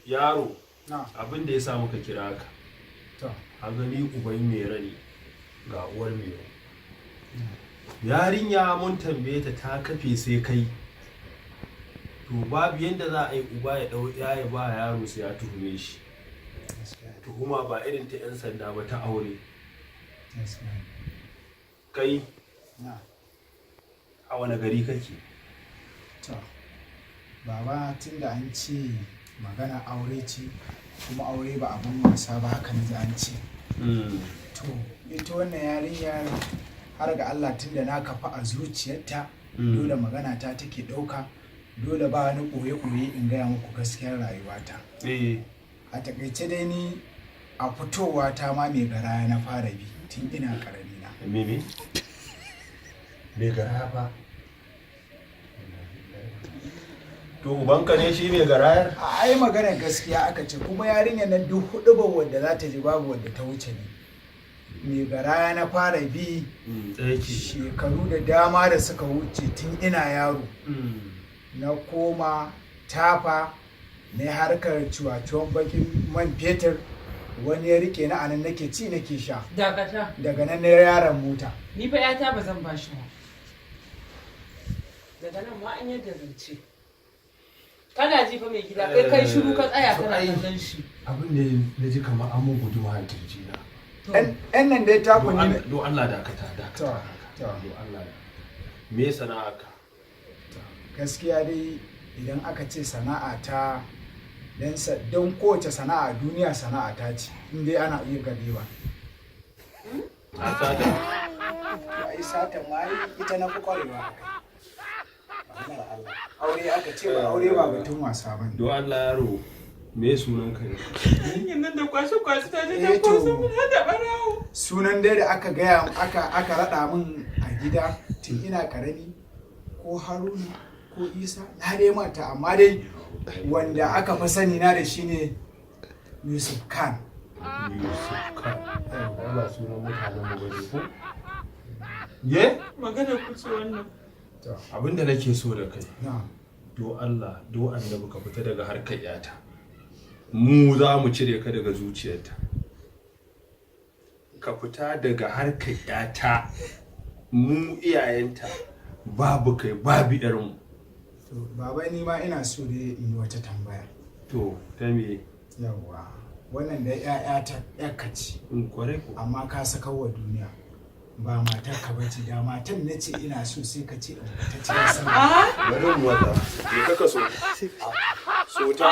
Yaro, Na. abin da ya sa muka kira ka, To. a gani uban Mero ne, ga uwar Mero. Yarinya mun tambaye ta, ta kafe sai kai. To babu yadda za a yi uba ya ɗau ya ba yaro sai ya tuhume shi. Tuhuma ba irin ta 'yan sanda ba, ta aure. Kai, Na. a wani gari kake? To. Baba, tunda an ce magana aure ce, kuma aure ba abun wasa ba, haka na ji an ce. To, ita wannan yarinyar, har ga Allah, tunda na kafa a zuciyarta, dole magana ta take ɗauka, dole ba wani ɓoye-ɓoye, in gaya muku gaskiyar rayuwata. A takaice dai, ni a fitowa ta ma mai garaya na fara bi tun ina ƙarami na. Mene? Mai garaya fa? To ubanka ne shi mai garayar? A ai magana gaskiya aka ce, kuma yarinyar nan duk huɗubar wadda za ta ji babu wadda ta wuce ni. Mai garaya na fara bi Ɗaya ke. shekaru da dama da suka wuce, tun ina yaro. Na koma tafa na harkar cuwacuwan bakin man fetur, wani ya rike ni, anan nake ci nake sha. Dakata. Daga nan na yaron mota. Ni fa 'yata ba zan bashi ba. Daga nan ma an yadda zance. Kana ji fa, mai gida, kai kai shiru ka tsaya To kana ai, kallon shi. abin da na ji kamar an mun guduma a kirji na. To, Yan nan dai taku ne. Do Allah dakata, dakata. To, to. Do Allah. Me sana'a ka? Gaskiya dai, idan aka ce sana'a ta, don kowace sana'a a duniya sana'a ta ce, in dai ana iya gade ba. A sata. To ai satan ma ai ita na fi kwarewa a kai. Maganar Allah. Aure aka ce ba, aure ba batun wasa ba ne. Do Allah yaro, me sunan ka ne? Yarinyar nan da kwashe kwashe ta je ta Eh, to. kwaso mun da barawo. Sunan dai da aka gaya aka raɗa min a gida tun ina karami, ko Haruna ko Isa, na dai manta, amma dai wanda aka fi sani na da shi ne Yusuf Khan. Yusuf Khan. Ai ba sunan mutanen mu bane ko? Ye? Magana ku ce wannan. To. Abinda nake so da kai, Na. do Allah, do annabi, ka fita daga harkar yata. Mu za mu cire ka daga zuciyarta. Ka fita daga harkar yata. Mu iyayenta babu kai babu irinmu. To baba, ni ma ina so dai in yi wata tambaya. To, ta me? Yawwa, wannan dai 'ya'ya ta 'yarka ce, In kware ko. amma ka saka wa duniya ba matar ka bace. Da matan na ce ina so, sai ka ce in ta cikin sama. Bari mu wata. Me kaka so? So ta.